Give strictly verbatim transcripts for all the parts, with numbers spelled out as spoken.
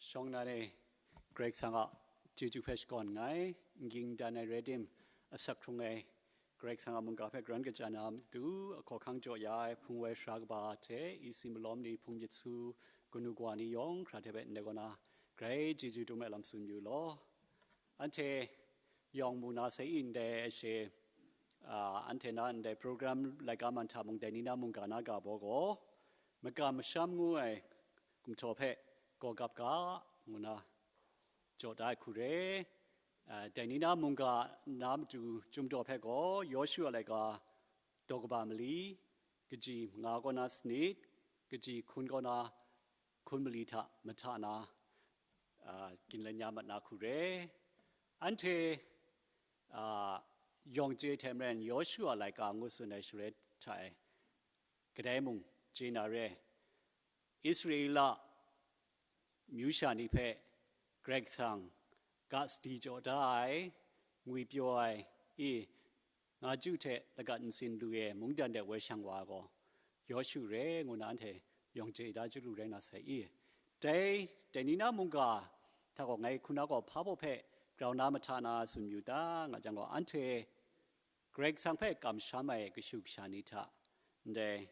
Shawng na e, Karai Kasang a chyeju hpe shakawn nngai, n ging dan ai rai tim, asak hkrung ai Karai Kasang a mungga hpe karan kaja na matu, ahkawhkang jaw ya ai hpung wai sara kaba hte, isi malawm ni, hpung myit su, kanu kawa ni yawng hkra hte hpe ndai kaw na, grai chyeju dum ai lam tsun yu law. Anhte yawng mu na sai i ndai ashe, a, anhte na ndai program laika man hta mung dai ni na mungga na ga baw gaw, makam masham ngu ai gumhtaw hpe gaw gap ga, ngu na jaw da ai hku re. A, dai ni na mungga na matu chyum daw hpe gaw, Yawshu a laika daw kaba mali, kaji manga kaw na sanit, kaji hkun kaw na hkun mali hta mahta na, a, ginlen ya mat na hku re. Anhte, a, yawng chye hte maren Yawshu a laika ngu tsun ai shaloi hta e, kadai mung chye na re. Israela myu sha ni hpe Karai Kasang ga sadi jaw da ai, ngwipyaw ai i, nga ju hte lagat ntsin lu e mungdan de woi shang wa ai gaw, Yawshu re ngu na anhte yawng chye da chyalu rai na sai i. Dai, dai ni na mungga hta gaw ngai hkuna gaw hpa baw hpe grau na mahta na tsun yu ta nga jang gaw, anhte Karai Kasang hpe kamsham ai kashu kasha ni hta, ndai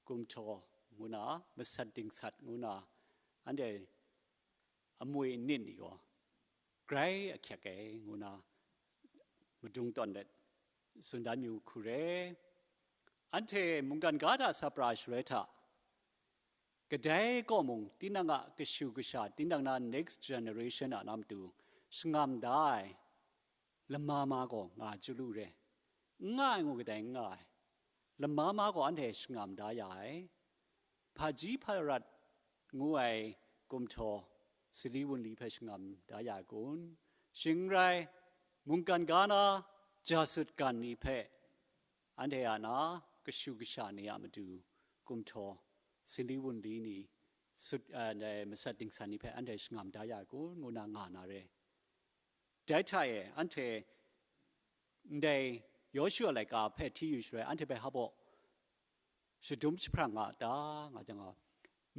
gumhtaw ngu na, masat dingsat ngu na, anhte amwi nit ni gaw grai ahkyek ai ngu na madung tawn let tsun dan yu hku re. Anhte mungkan ga hta sa pra shaloi hta, kadai kaw mung tinang a kashu kasha, tinang na next generation a na matu shangam da ai lama ma gaw nga chyalu re. N nga ai ngu kadai n nga ai. Lama ma gaw anhte shangam da ya ai. Hpaji hparat ngu ai gumhtaw sali wunli hpe shangam da ya ai kun? Shing n rai, mungkan ga na ja sut gan ni hpe anhte a na kashu kasha ni a matu gumhtaw sali wunli ni sut, a, masat dingsan ni hpe anhte shangam da ya ai kun ngu na nga na re. Dai hta e, anhte ndai Yawshu a laika hpe hti yu shaloi, anhte hpe hpa baw shadum jahprang nga a ta, nga jang gaw,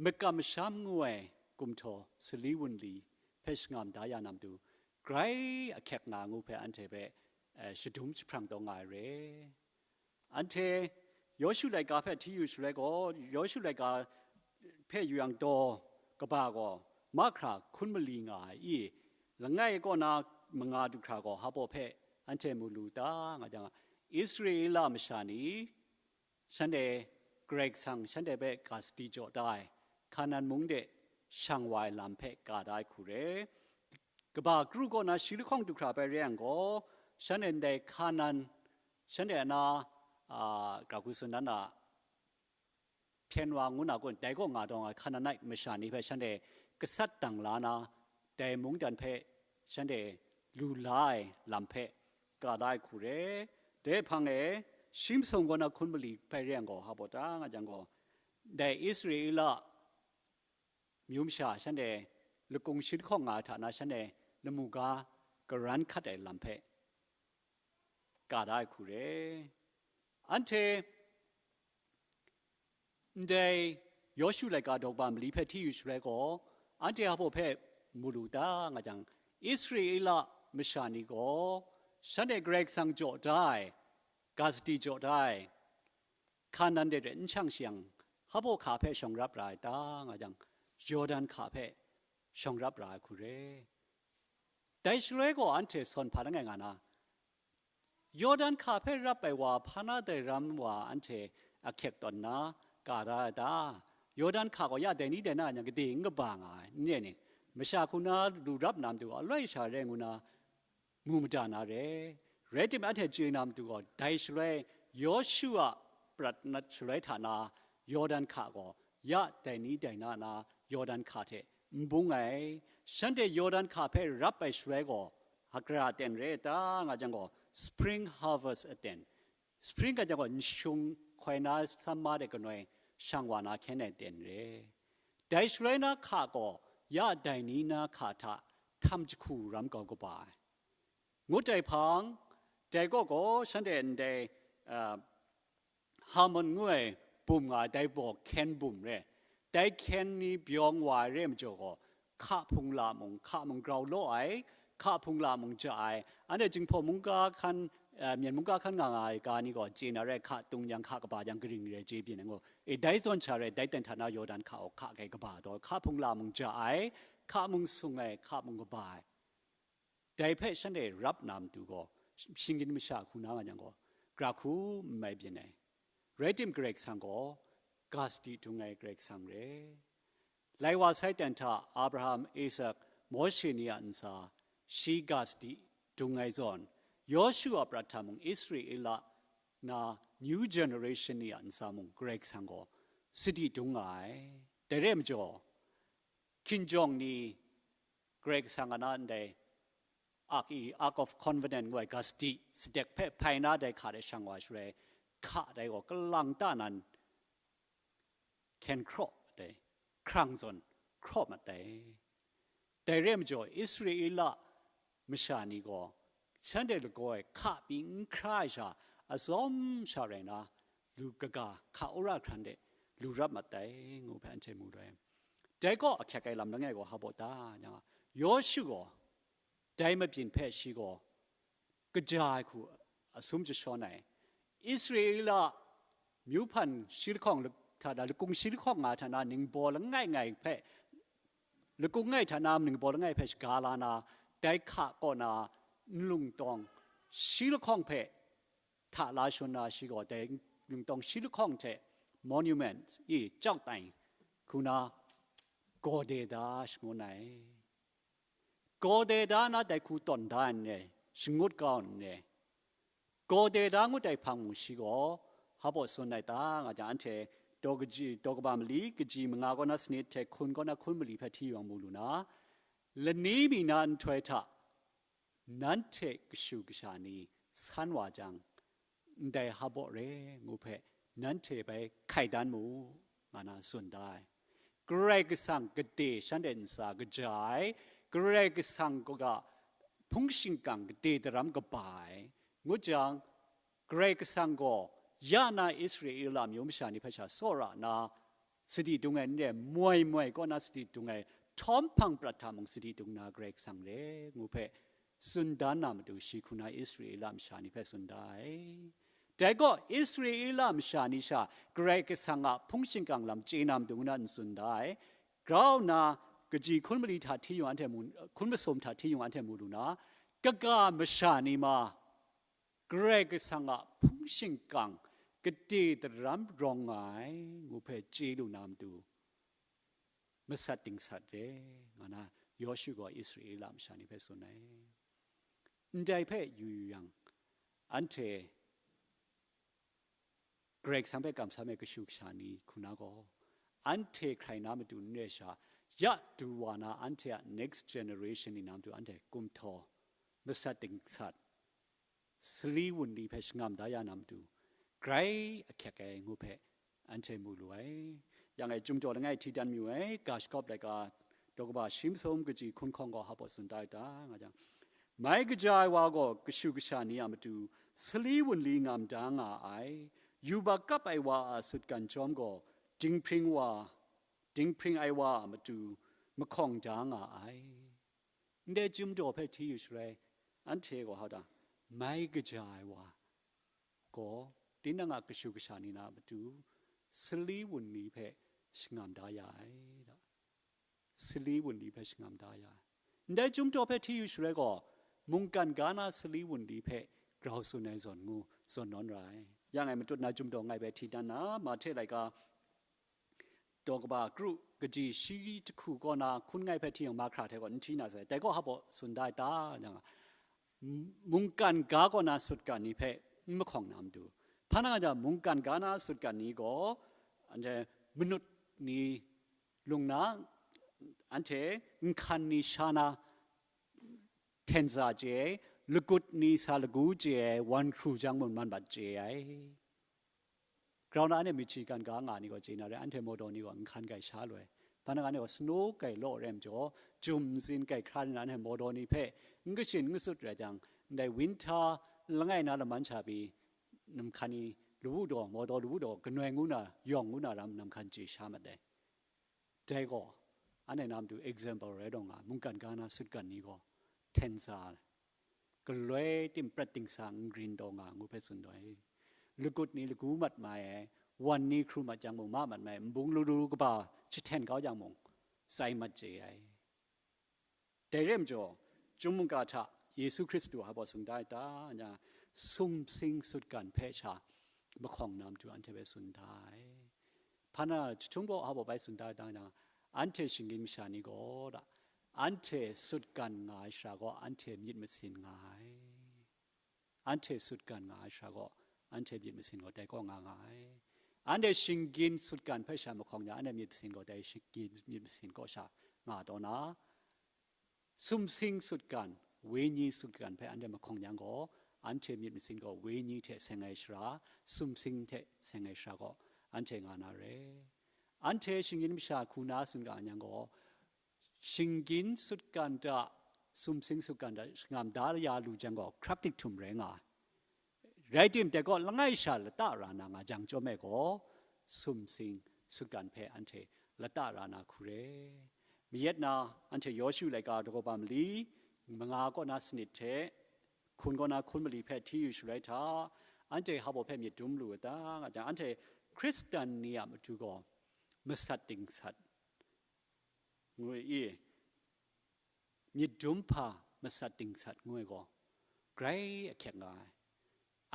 makam masham ngu ai gumhtaw sali wunli hpe shangam da ya na matu, grai ahkyek nga ngu hpe anhte hpe, eh, shadum jahprang taw nga ai re. Anhte Yawshu laika hpe hti yu shaloi gaw, Yawshu laika hpe yu yang daw kaba gaw mahkra hkun mali nga ai i, langai kaw na manga du hkra gaw hpa baw hpe anhte mu lu ta, nga jang, Israela masha ni shanhte Karai Kasang shanhte hpe ga sadi jaw da ai Hkanan mung de shang wa ai lam hpe ga da ai hku re. Kaba kru kaw na shi lahkawng du hkra bai re yang gaw, shanhte ndai Hkanan, shanhte a na, a, grau hku tsun dan a, hpyen wa ngu na kun, dai kaw nga taw nga Hkananit masha ni hpe shanhte gasat dang la na, dai mungdan hpe shanhte lu la ai lam hpe ga da ai hku re. Dai hpang e, Shimsung kaw na hkun mali bai re yang gaw, hpa baw ta nga jang gaw, dai Israela myu masha shanhte lakung shi lahkawng nga hta na shanhte lamu ga karan hkat ai lam hpe ga da ai hku re. Anhte ndai Yawshu laika daw kaba mali hpe hti yu shaloi gaw, anhte hpa baw hpe mu lu ta, nga jang, Israela masha ni gaw shanhte Karai Kasang jaw da ai, ga sadi jaw da ai, Hkanan de hte n shang shang, hpa baw hka hpe shawng rap ra ai ta, nga jang, Yawdan hka hpe shawng rap ra ai hku re. Dai shaloi gaw anhte sawn hpa langai nga na, Yawdan hka hpe rap ai wa hpa na dai ram wa anhte ahkyek tawn na, ga da ai ta? Yawdan hka gaw ya dai ni dai na a nyang gade n kaba nga ai, n re ni? Masha hku na lu rap na matu aloi sha re ngu na mu mada na re. Rai timung, anhte chye na matu gaw, dai shaloi Yawshu a prat nat shaloi hta na Yawdan hka gaw ya dai ni dai na na Yawdan hka hte n bung ai. Shanhte Yawdan hka hpe rap ai shaloi gaw, hkra aten re ta nga jang gaw, spring harvest aten, spring nga jang gaw, nshung hkoi na samma de kanoi shang wa na hkyen ai aten re. Dai shaloi na hka gaw ya dai ni na hka hta htam jahku ram kau kaba ai. Ngut ai hpang, dai kaw gaw shanhte ndai, a, Hermon ngu ai bum nga ai dai baw hkyen bum re. Dai hkyen ni bawng wa ai re majaw gaw, hka hpung la mung, hka mung grau law ai, hka hpung la mung ja ai, anhte Jinghpaw mungga hkan, eh, Myen mungga hkan nga nga ai ga ni gaw chye na rai, hka tung yang, hka kaba yang, karing ni rai chye byin ai ngaw. E, dai zawn sha rai, dai ten hta na Yawdan hka o, hka kai kaba taw, hka hpung la mung ja ai, hka mung sung ai, hka mung kaba ai. Dai hpe shanhte rap na matu gaw, shinggan masha hku na nga yang gaw, gara hku n mai byin ai. Rai tim, Karai Kasang gaw ga sadi dung ai Karai Kasang re. Lai wa sai ten hta Abraham, Isak, Mawshe ni a ntsa shi ga sadi dung ai zawn, Yawshu a prat hta mung, Israela na new generation ni a ntsa mung, Karai Kasang gaw sadi dung nga ai. Dai re ai majaw, hkinjawng ni Karai Kasang a na ndai Ark i, Ark of Covenant ngu ai ga sadi, sadek hpe hpai na dai hka de shang wa shaloi, hka dai gaw kalang ta nan hkyen hkraw mat ai, hkrang zawn hkraw mat ai. Dai re ai majaw, Israela masha ni gaw shanhte lagaw e hka pyi n hkra ai sha, azawng sha rai na, lu kaga, hka wora hkran de lu rap mat ai, ngu hpe anhte mu lu ai. Dai kaw ahkyak ai lam langai gaw hpa baw ta, yang a, Yawshu gaw dai mabyin hpe shi gaw kaja ai hku a sum jashawn ai. Israela myu hpan shi lahkawng hta na, lakung shi lahkawng nga hta na ningbaw langai ngai hpe, lakung ngai hta na ningbaw langai hpe shaga la na, dai hka kaw na nlung tawng shi lahkawng hpe hta la shawn na, shi gaw dai nlung tawng shi lahkawng hte monument i, chyaut tai hku na, gaw de da shangun ai. Gaw de da na dai hku tawn da ai n re, shangut kau n re. Gaw de da ngut ai hpang mung shi gaw hpa baw tsun ai ta, nga jang, anhte daw kaji, daw kaba mali kaji manga kaw na sanit hte hkun kaw na hkun mali hpe hti yawng mu lu na, lani mi na nhtoi hta nanhte kashu kasha ni san wa jang, ndai hpa baw re ngu hpe nanhte bai hkai dan mu, nga na tsun da ai. Karai Kasang gade shanhte ntsa kaja ai, Karai Kasang kaga hpung shingkang gade daram kaba ai, ngut jang, Karai Kasang gaw ya na Israela myu masha ni hpe sha tsawra na, sadi dung ai n re, moi moi kaw na sadi dung ai, htawm hpang prat hta mung sadi dung na Karai Kasang re ngu hpe tsun dan na matu, shi hku na Israela masha ni hpe tsun da ai. Dai gaw Israela masha ni sha Karai Kasang a hpung shingkang lam chye na matu ngu na n tsun da ai. Grau nna kaji hkun mali hta hti yung anhte mu, hkun masum hta hti yung anhte mu lu na, kaga masha ni ma Karai Kasang a hpung shingkang gade daram rawng nga ai ngu hpe chye lu na matu, masat dingsat re, nga na Yawshu gaw Israela masha ni hpe tsun ai. Ndai hpe yu yu yang, anhte Karai Kasang hpe kamsham ai kashu kasha ni hku na gaw, anhte hkrai na matu n re sha, ya du wa na anhte a next generation ni na matu anhte kumhtaw, masat dingsat, sali wunli hpe shangam da ya na matu, grai ahkyek ai ngu hpe anhte mu lu ai. Yang e, Chyum Daw langai hti dan mayu ai, ga shagawp laika, daw kaba shi masum kaji hkun hkawng gaw hpa baw tsun da ai ta, nga jang, mai kaja ai wa gaw kashu kasha ni a matu sali wunli ngam da nga ai, yubak kap ai wa a sutgan chyawm gaw dinghpring wa, dinghpring ai wa a matu mahkawng da nga ai. Ndai Chyum Daw hpe hti yu shaloi, anhte gaw hpa ta, mai kaja ai wa gaw tinang a kashu kasha ni na matu sali wunli hpe shangam da ya ai, da. Sali wunli hpe shangam da ya ai. Ndai Chyum Daw hpe hti yu shaloi gaw, mungkan ga na sali wunli hpe grau tsun ai zawn ngu zawn nawn ra ai. Yang e, matut na Chyum Daw ngai bai hti dan na, Mahte laika daw kaba kru kaji shi jahku kaw na hkun ngai hpe hti yang, mahkra hte gaw n hti na sai, dai gaw hpa baw tsun da ai ta, yang a, mungkan ga kaw na sutgan ni hpe n mahkawng na matu, hpa na nga jang, mungkan ga na sutgan ni gaw, anhte manut ni lung na, anhte nhkan ni sha na hten za chye ai, lagut ni sa lagu chye ai, wan hkru jang mung man bat chye ai. Grau na anhte Michigan ga nga ni gaw chye na re, anhte mawdaw ni gaw nhkan gai sha lu ai. Hpa na nga ni gaw snow gai law rai majaw, jum ntsin gai hkra nna anhte mawdaw ni hpe n kashin n kasut rai jang, ndai winter langai na laman sha pyi, nhkan ni lawu daw, mawdaw lawu daw, kanoi ngu na, yawng ngu na ram nhkan chye sha mat ai. Dai gaw, Anhte na matu example rai taw nga, mungkan ga na sutgan ni gaw hten sa, galoi tim prat dingsa n grin taw nga ngu hpe tsun taw ai. Lagut ni lagu mat mai ai, wan ni hkru mat jang mung ma mat mai ai, nbung lalu kaba jahten kau jang mung, tsai mat chye ai. Dai re majaw, chyum mungga hta Yesu Hkristu hpa baw tsun da ai ta, nya, sumsing sutgan hpe sha mahkawng na matu anhte hpe tsun da ai. Hpa na jahtum gaw hpa baw bai tsun da ai ta, nya, anhte shinggyim masha ni gaw da, anhte sutgan nga ai shara gaw anhte myit masin nga ai. Anhte sutgan nga ai shara gaw anhte myit masin gaw dai kaw nga nga ai. Anhte shinggyim sutgan hpe sha mahkawng nya, anhte myit masin gaw dai shinggyim myit masin kaw sha nga taw na, sumsing sutgan, wenyi sutgan hpe anhte mahkawng yang gaw, anhte myit masin gaw wenyi hte seng ai shara, sumsing hte seng ai shara gaw anhte nga na re. Anhte shinggyim masha hku na tsun ga yang gaw, shinggyim sutgan hta, sumsing sutgan hta shangam da ya lu jang gaw, hkrak dik htum rai nga ai. Rai tim, dai gaw langai sha lata ra na nga jang chyawm ai gaw, sumsing sutgan hpe anhte lata ra na hku re. Mayat na anhte Yawshu laika daw kaba mali manga kaw na sanit hte, hkun kaw na hkun mali hpe hti yu shaloi hta, anhte hpa baw hpe myit dum lu ai ta nga jang, anhte Hkristan ni a matu gaw masat dingsat ngu i, myit dum hpa masat dingsat ngu ai gaw, grai ahkyek nga ai.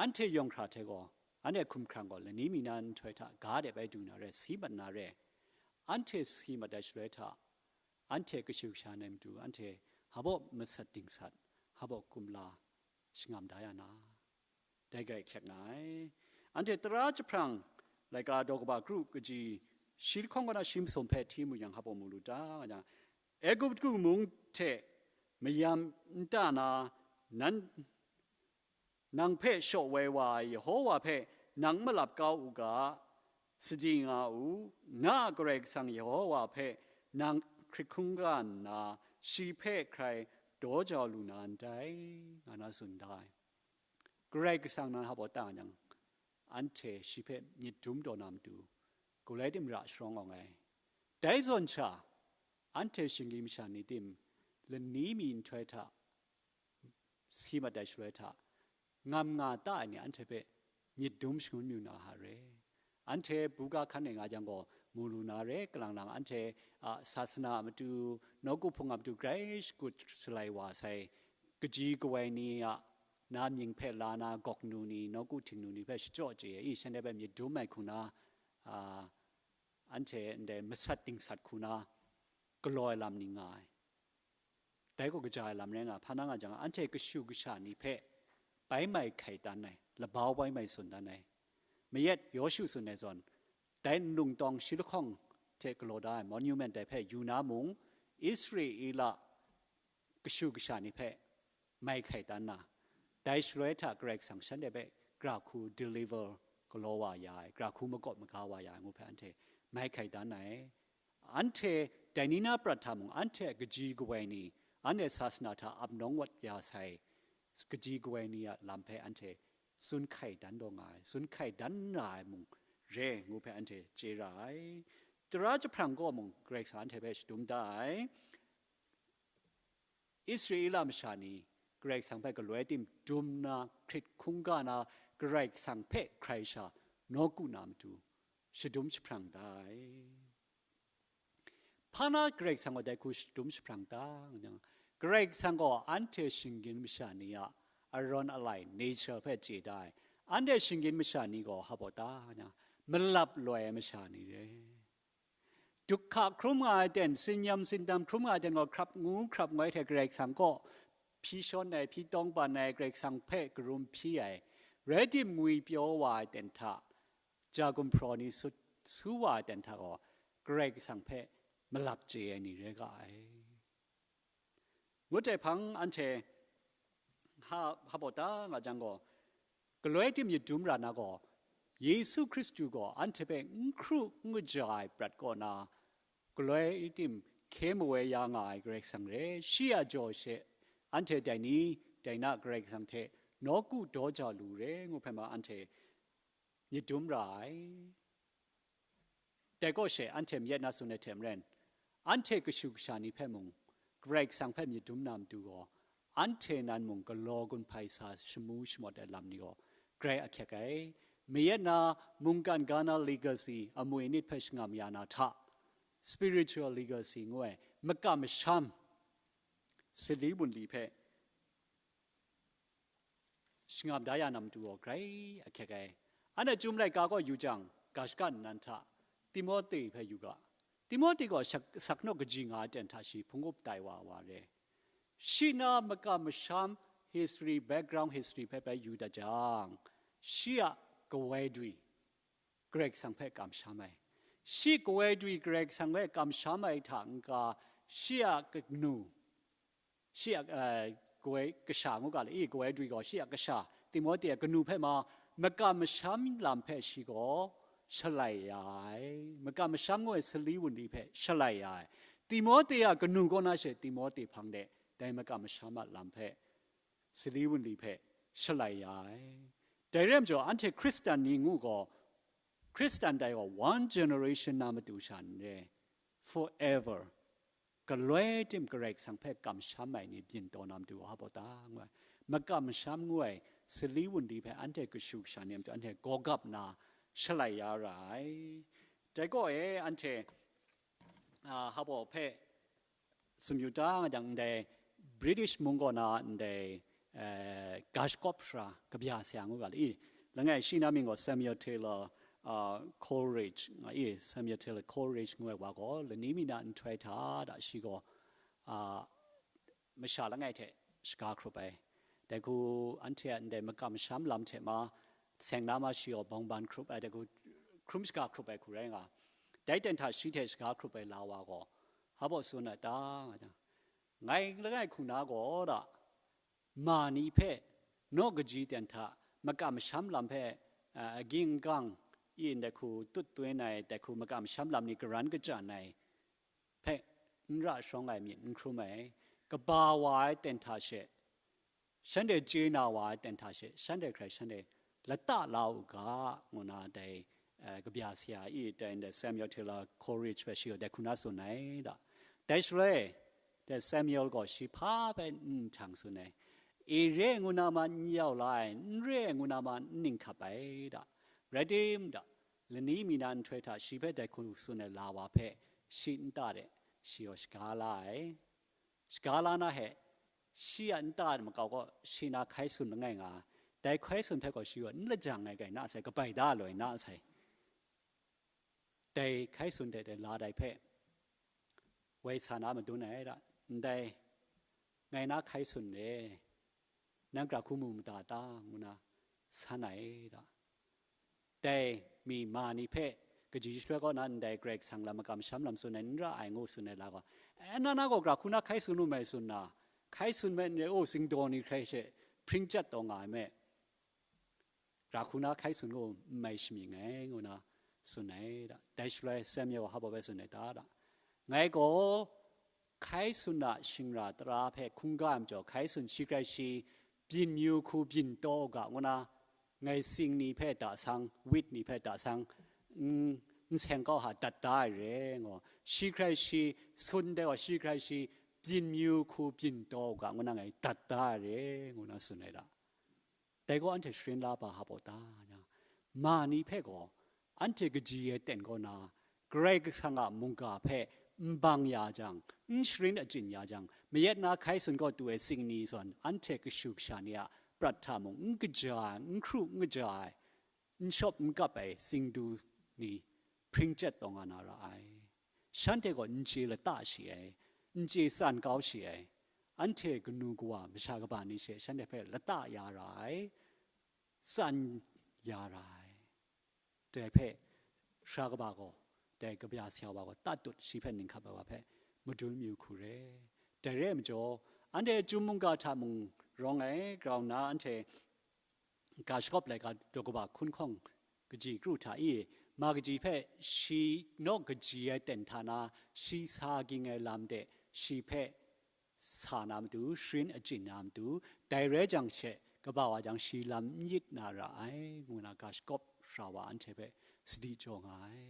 Anhte yawng hkra hte gaw, anhte hkumhkrang gaw lani mi na nhtoi hta ga de bai du na re, si mat na re. Anhte si mat ai shaloi hta, anhte kashu kasha na matu, anhte hpa baw masat dingsat, hpa baw kumla shangam da ya na, dai grai ahkyek nga ai. Anhte tara jahprang laika daw kaba kru kaji shi lahkawng kaw na shi masum hpe hti mu yang, hpa baw mu lu ta nga jang, Egutu mung hte mayam nta na nan, nang hpe shaw woi wa ai Yehova hpe nang n malap kau u ga, sadi nga u, na a Karai Kasang Yehova hpe nang hkrit hkungga nna, shi hpe hkrai daw jau lu na ndai, nga na tsun da ai. Karai Kasang nan hpa baw ta jang, anhte shi hpe myit dum taw na matu, galoi tim ra sharawng awng ai. Dai zawn sha, anhte shinggyim masha ni tim, lani mi nhtoi hta, si mat ai shaloi hta, ngam nga ta ai ni anhte hpe myit dum shangun yu na a re. Anhte buga hkan e nga jang gaw, mu lu na re, kalang lang anhte a sasana a matu, nawku hpung a matu grai shakut shalai wa sai, kaji kawai ni a na mying hpe la na gawk nu ni, nawku hting nu ni hpe shachyaw chye ai, shanhte hpe myit dum ai hku na, a, anhte ndai masat dingsat hku na galaw ai lam ni nga ai. Dai gaw kaja ai lam rai nga, hpa na nga jang, anhte kashu kasha ni hpe bai mai hkai dan ai, labau bai mai tsun dan ai. Mayat Yawshu tsun ai zawn, dai nlung tawng shi lahkawng hte galaw da ai monument dai hpe yu na mung, Israela kashu kasha ni hpe mai hkai dan na, dai shaloi hta Karai Kasang shanhte hpe gra hku deliver galaw wa ya ai, gra hku makawp maga wa ya ai ngu hpe anhte mai hkai dan ai. Anhte dai ni na prat hta mung, anhte a kaji kawai ni, anhte sasana hta ap nawng wat ya sai kaji kawai ni a lam hpe anhte tsun hkai dan taw nga ai, tsun hkai dan ra ai mung re ngu hpe anhte chye ra ai. Tara jahprang kaw mung Karai Kasang anhte hpe shadum da ai. Israela masha ni Karai Kasang hpe galoi tim dum na, hkrit hkungga na, Karai Kasang hpe hkrai sha nawku na matu shadum jahprang da ai. Hpa na Karai Kasang gaw dai hku shadum jahprang ta nga jang, Karai Kasang gaw anhte shinggyim masha ni a arawn alai nature hpe chye da ai. Anhte shinggyim masha ni gaw hpa baw ta nga jang, malap loi ai masha ni re. Duhka hkrum nga ai ten, sinyam sindam hkrum nga ai ten gaw, hkrap ngu hkrap ngoi hte Karai Kasang kaw hpyi shawn ai, hpyi tawng ban ai, Karai Kasang hpe karum hpyi ai, rai tim ngwi pyaw wa ai ten hta, ja gumhpraw ni sut su wa ai ten hta gaw, Karai Kasang hpe malap chye ai ni rai ga ai. Ngut ai hpang anhte ha, hpa baw ta nga jang gaw, galoi tim myit dum ra na gaw, Yesu Hkristu gaw anhte hpe n hkru n kaja ai prat kaw na, galoi tim hkye mawoi ya nga ai Karai Kasang re, shi a jaw she anhte dai ni, dai na Karai Kasang hte nawku daw ja lu re ngu hpe ma anhte myit dum ra ai. Dai kaw she anhte mayat na tsun ai hte maren, Anhte kashu kasha ni hpe mung, Karai Kasang hpe myit dum na matu gaw, anhte nan mung galaw gun hpai sa shamu shamawt ai lam ni gaw grai ahkyek ai. Mayat na mungkan ga na legacy amu ai nit hpe shangam ya na hta, spiritual legacy ngu ai makam masham sali wunli hpe shangam da ya na matu gaw grai ahkyek ai. Anhte Chyum laika gaw yu jang, ga shaka nnan hta Timote hpe yu ga. Timote gaw shak-, saknaw kaji nga ai ten hta shi hpung up tai wa wa re. Shi na makam masham history, background history hpe bai yu dat jang, shi a kawai dwi Karai Kasang hpe kamsham ai. Shi kawai dwi Karai Kasang hpe kamsham ai hta n-ga, shi a kanu, shi a, eh, kawai kasha ngu ga le, i, kawai dwi gaw shi a kasha, Timote a kanu hpe ma, makam masham lam hpe shi gaw shalai ya ai. Makam masham ngu ai sali wunli hpe shalai ya ai. Timote a kanu kaw na she Timote hpang de, dai makam masham a lam hpe, sali wunli hpe shalai ya ai. Dai rai majaw, anhte Hkristan ni ngu gaw, Hkristan dai gaw one generation na matu sha n re, forever, galoi tim Karai Kasang hpe kamsham ai ni byin taw na matu wa hpa ta ngu ai. Makam masham ngu ai sali wunli hpe anhte kashu kasha ni a matu anhte gawgap na shalai ya ra ai. Dai gaw e, anhte, ah, hpa hpe sumyu ta nga jang, ndai British mung kaw na ndai, eh, Gashkop sara kabya saya ngu ga le, i, langai shi na mying gaw Samuel Taylor, ah, Coleridge nga i, Samuel Taylor Coleridge ngu ai wa gaw lani mi na nhtoi hta da shi gaw, ah, masha langai hte shaga hkrup ai. Dai hku anhte a ndai makam masham lam hte ma, seng na ma shi gaw bawngban hkrup ai, dai hku hkrum shaga hkrup ai hku rai nga. Dai ten hta shi hte shaga hkrup ai la wa gaw, hpa tsun ai ta nga jang, ngai langai hku na gaw da, ma ni hpe naw kaji ten hta makam masham lam hpe, a, aging gang, i ndai hku tut tun ai, dai hku makam masham lam ni karan kachyan ai hpe n ra sharawng ai myit n hkrum ai, kaba wa ai ten hta she, shanhte chye na wa ai ten hta she, shanhte hkrai shanhte lata la u ga, ngu na dai, eh, kabya saya i, dai ndai Samuel Taylor Coleridge hpe shi gaw dai hku na tsun ai da. Dai shaloi, dai Samuel gaw shi hpa hpe n htang tsun ai, e re ngu na ma n yau la ai, n re ngu na ma n ning hkap ai da. Rai tim da, lani mi na nhtoi hta shi hpe dai hku tsun ai la wa hpe shi nta de shi gaw shaga la ai. Shaga la na he, shi a nta makau gaw shi na hkai tsun langai nga, dai hkai tsun hpe gaw shi gaw n lajang ai kai na sai, kabai da loi na sai. Dai hkai tsun de, dai la dai hpe woi sa na madun ai da, ndai ngai na hkai tsun re, nang gra hku mu mada ta, ngu na san ai da. Dai mi ma ni hpe kaji shahtoi kaw na ndai Karai Kasang lam makam masham lam tsun ai n ra ai ngu tsun ai la gaw, e, na na gaw gra hku na hkai tsun u mai tsun na, hkai tsun mai n re, o, singdaw ni hkrai she hpring chyat taw nga ai me, gra hku na hkai tsun u n mai shamying ai, ngu na tsun ai da. Dai shaloi Samuel hpa hpe tsun ai ta da, ngai gaw hkai tsun a shingra tara hpe hkungga ai majaw, hkai tsun shi hkrai shi byin yu hku byin taw u ga, ngu na ngai sing ni hpe da sang, wit ni hpe da sang, n, n seng kau hta dat da ai re, ngu, shi hkrai shi, sun de wa shi hkrai shi byin yu hku byin taw u ga, ngu na ngai dat da ai re, ngu na tsun ai da. Dai gaw anhte sharin la ba hpa ta, ma ni hpe gaw anhte kaji ai ten kaw na, Karai Kasang a mungga hpe n bang ya jang, n sharin achyin ya jang, mayat na hkai tsun kaw tu ai sing ni zawn, anhte kashu kasha ni a prat hta mung n kaja ai, n hkru n kaja ai, n shawp n kap ai singdu ni hpring chyat taw nga na ra ai. Shanhte gaw n chye lata shi ai, n chye tsan kau shi ai. Anhte kanu kawa masha kaba ni she shanhte hpe lata ya ra ai, tsan ya ra ai. Dai hpe, sara kaba gaw, dai kabya saya wa gaw, tatut shi hpe ning hkap ai wa hpe, madun mayu hku re. Dai re ai majaw, anhte Chyum mungga hta mung rawng ai, grau nna anhte ga shagawp laika daw kaba hkun hkawng kaji kru hta i, ma kaji hpe shi naw kaji ai ten hta na, shi sa ging ai lam de, shi hpe sa na matu, sharin achyin na matu, dai rai jang she, kaba wa jang shi lam n yit na ra ai, ngu na ga shagawp sara wa anhte hpe sadi jaw nga ai.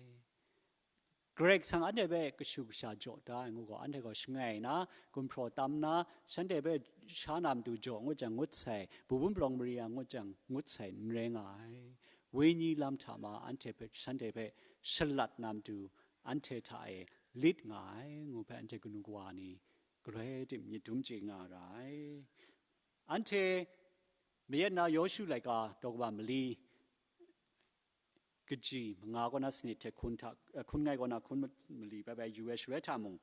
Karai Kasang anhte hpe kashu kasha jaw da ai ngu gaw, anhte gaw shangai na, gumhpraw tam na, shanhte hpe sha na matu jaw ngut jang ngut sai, bubun palawng mari yang ngut jang ngut sai n rai nga ai. Wenyi lam hta ma anhte hpe, shanhte hpe shalat na matu anhte hta e lit nga ai ngu hpe anhte kanu kawa ni galoi tim myit dum chye nga ra ai. Anhte mayat na Yawshu laika daw kaba mali kaji manga kaw na sanit hte hkun hta, eh, hkun ngai kaw na hkun ma-, mali bai bai yu ai shaloi hta mung,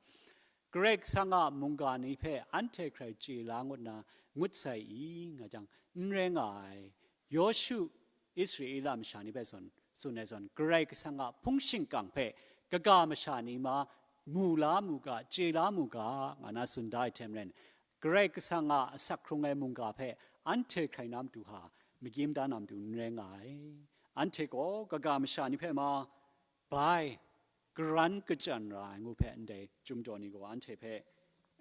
Karai Kasang a mungga ni hpe anhte hkrai chye la ngut na ngut sai i nga jang, n rai nga ai. Yawshu Israela masha ni hpe zawn, tsun ai zawn, Karai Kasang a hpung shingkang hpe kaga masha ni ma mu la mu ga, chye la mu ga, nga na tsun da ai hte maren, Karai Kasang a asak hkrung ai mungga hpe anhte hkrai na matu hta, magyim da na matu n rai nga ai. Anhte gaw kaga masha ni hpe ma bai karan kachyan ra ai ngu hpe ndai chyum daw ni gaw anhte hpe,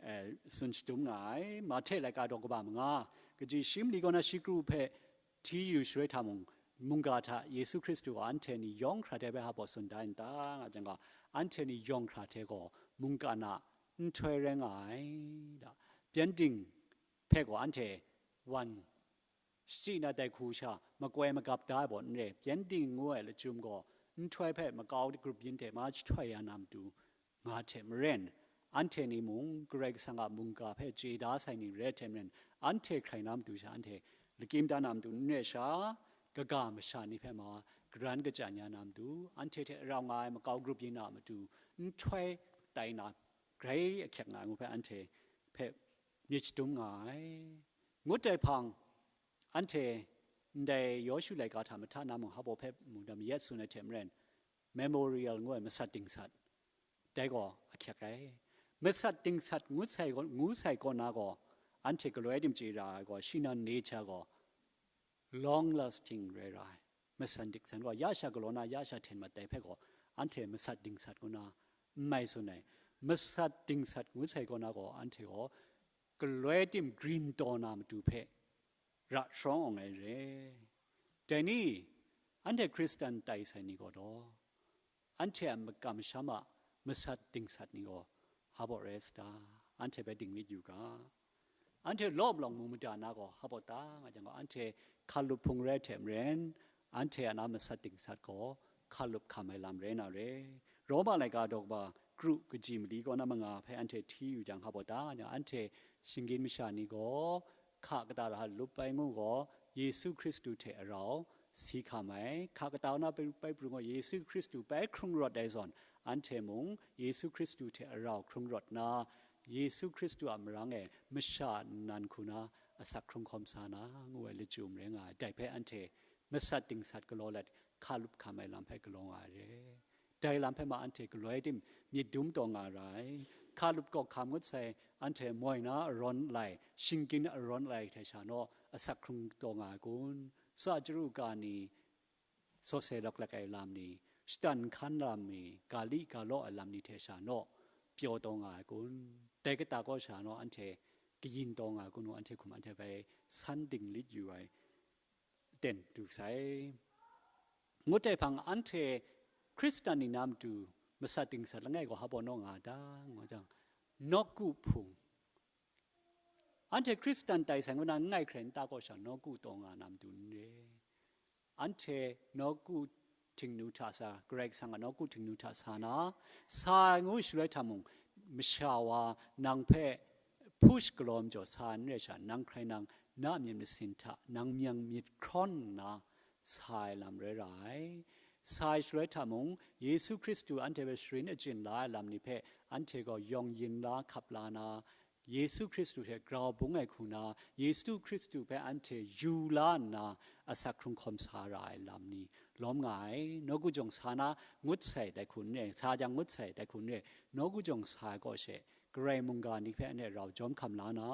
eh, tsun shadum nga ai. Mahte laika daw kaba manga, kaji shi mali kaw na shi kru hpe hti yu shaloi hta mung, mungga hta Yesu Hkristu gaw anhte ni yawng hkra hte bai hpa baw tsun da n ta nga jang gaw, anhte ni yawng hkra hte gaw mungkan a nhtoi rai nga ai. Da, pyengdin hpe gaw anhte wan shachyi na dai hku sha makoi magap da ai baw n re, pyengdin ngu ai lachyum gaw nhtoi hpe makau grup yin hte ma jahtoi ya na matu nga hte maren, anhte ni mung Karai Kasang a mungga hpe chye da sai ni rai hte maren, anhte hkrai na matu sha anhte lakyim da na matu n re sha, kaga masha ni hpe ma karan kachyan ya na matu, anhte hte rau nga ai makau grup yin a matu nhtoi tai na grai ahkyak nga ai ngu hpe anhte hpe myit shadum nga ai. Ngut ai hpang, anhte ndai Yawshu laika hta mahta na mung hpa baw hpe mungdan mayat tsun ai hte maren, memorial ngu ai masat dingsat, dai gaw ahkyak ai. Masat dingsat ngut sai gaw, ngu sai kaw na gaw, anhte galoi tim chye ra ai gaw, shi na nature gaw long lasting rai ra ai. Masat dingsat gaw, ya sha galaw na, ya sha hten mat dai hpe gaw, anhte masat dingsat ngu na n mai tsun ai. Masat dingsat ngut sai kaw na gaw, anhte gaw galoi tim grin taw na matu hpe ra sharawng awng ai re. Dai ni, anhte Hkristan tai sai ni gaw daw, anhte a makam masham a masat dingsat ni gaw hpa baw rai sa ta? Anhte hpe dinglik yu ga. Anhte lawm lawng mu mada na gaw hpa baw ta nga jang gaw, anhte hkalup hpung rai hte maren, anhte a na masat dingsat gaw hkalup hkam ai lam rai na re. Roma laika daw kaba kru kaji mali kaw na manga hpe anhte hti yu jang hpa baw ta nga jang, anhte shinggyim masha ni gaw hka kata ra lup ai ngu gaw, Yesu Hkristu hte arau si hkam ai, hka kata na pai, pai pru gaw, Yesu Hkristu pai hkrung rawt ai zawn, anhte mung Yesu Hkristu hte arau hkrung rawt na, Yesu Hkristu a marang e masha nnan hku na asak hkrung hkawm sa na, ngu ai lachyum rai nga ai. Dai hpe anhte masat dingsat galaw let, hkalup hkam ai lam hpe galaw nga ai re. Dai lam hpe ma anhte galoi tim myit dum taw nga ra ai. Hkalup kawk hkam ngut sai, anhte moi na arawn lai, shinggyim arawn lai hte sha naw asak hkrung taw nga ai kun? Sa chyaru ga ni, sawse lawk lak ai lam ni, shatan hkan lam ni, ga li ga law ai lam ni hte sha naw pyaw taw nga ai kun? Dai kata kaw sha naw anhte kayin taw nga ai kun? Anhte hkum anhte bai san dinglik yu ai ten du sai. Ngut ai hpang, anhte Hkristan ni na matu masat dingsat langai gaw hpa baw naw nga ta, ngu jang, nawku hpung, anhte Hkristan tai sai ngu na n ngai hkrai nta kaw sha nawku taw nga na matu n re. Anhte nawku htingnu hta sa, Karai Kasang a nawku htingnu hta sa na, sa ai ngu shaloi hta mung, masha wa nang hpe push galaw majaw sa ai n rai sha, nang hkrai nang na myit masin hta nang myang myit hkrawn nna sa ai lam rai ra ai. Sa ai shaloi hta mung, Yesu Hkristu anhte hpe sharin achyin la ai lam ni hpe anhte gaw yawng yin la hkap la na, Yesu Hkristu hte grau bung ai hku na, Yesu Hkristu hpe anhte yu la nna asak hkrung hkawm sa ra ai lam ni lawm nga ai. Nawku jawng sa na ngut sai dai hku n re, sa jang ngut sai dai hku n re, nawku jawng sa ai kaw she, Karai mungga ni hpe anhte rau jawm hkam la na,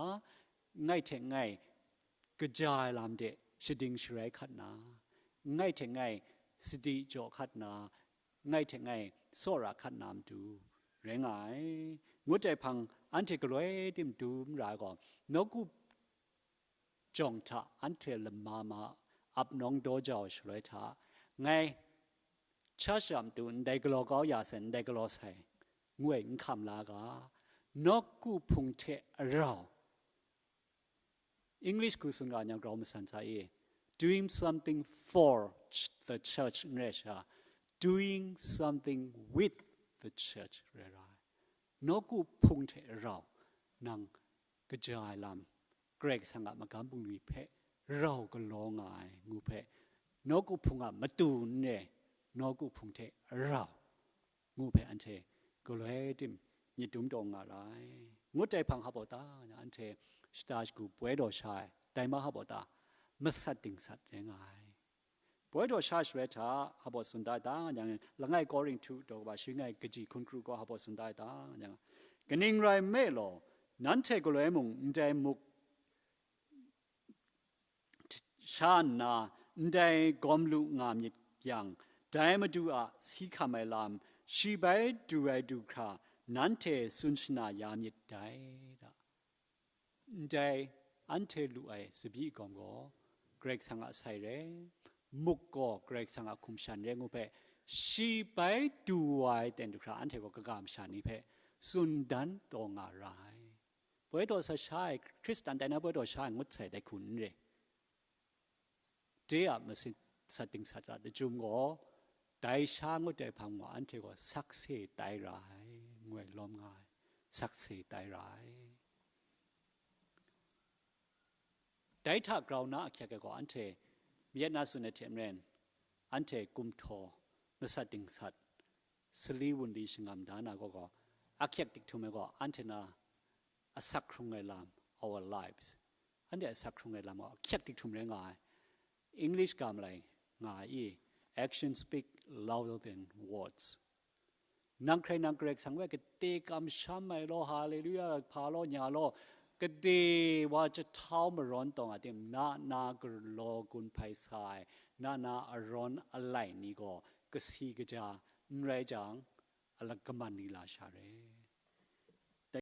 ngai hte ngai kaja ai lam de shading sharai hkat na, ngai hte ngai sadi jaw hkat na, ngai hte ngai tsawra hkat na matu rai nga ai. Ngut ai hpang, anhte galoi tim du mara ai gaw, nawku jawng hta anhte lama ma ap nawng daw jau shaloi hta, ngai Church a matu ndai galaw kau ya sai, ndai galaw sai, ngu ai n hkam la ga, nawku hpung hte rau. English hku tsun ga nyang grau masan sa i, doing something for ch- the church n rai sha, doing something with the church rai ra ai. Nawku hpung hte rau nang kaja ai lam, Karai Kasang a magam bungli hpe rau galaw nga ai ngu hpe, nawku hpung a matu n re, nawku hpung hte rau ngu hpe anhte galoi tim myit dum taw nga ra ai. Ngut dai hpang hap ta, anhte shata shagu poi daw sha ai, dai ma hap ta, masat dingsat rai nga ai. Poi daw sha shaloi hta hap tsun da ai ta, yang langai Korinhtu daw kaba shi ngai kaji hkun kru gaw hap tsun da ai ta, yang kaning rai nme law, nanhte galoi mung ndai muk sha nna ndai gawm lu nga myit yang, dai Madu a si hkam ai lam, shi bai du ai du hkra, nanhte tsun shana ya myit dai. Ndai anhte lu ai tsabyi gawm gaw Karai Kasang a sai re, muk gaw Karai Kasang a hkum shan re ngu hpe, shi bai du wa ai ten du hkra anhte gaw kaga masha ni hpe tsun dan taw nga ra ai. Poi daw sa sha ai, Hkristan tai na poi daw sha ai ngut sai dai hku n re. De a masit sat dingsat a dachyum gaw, dai sha ngut ai hpang wa anhte gaw sakse tai ra ai, ngu ai lawm nga ai, sakse tai ra ai. Dai hta grau na ahkyak ai gaw anhte mayat na tsun ai hte maren, anhte kumhtaw masat dingsat, sali wunli shangam da na gaw gaw, ahkyak dik htum ai gaw anhte na asak hkrung ai lam, our lives, anhte asak hkrung ai lam gaw ahkyak dik htum rai nga ai. English ga malai nga ai i, action speak louder than words. Nang hkrai nang Karai Kasang hpe kade kamsham ai law, haleluya, hpa law, nya law, kade wa jahtau marawn taw nga tim, na na galaw gun hpai sa ai, na na arawn alai ni gaw kasi kaja n rai jang, a lak kaman ni la sha re.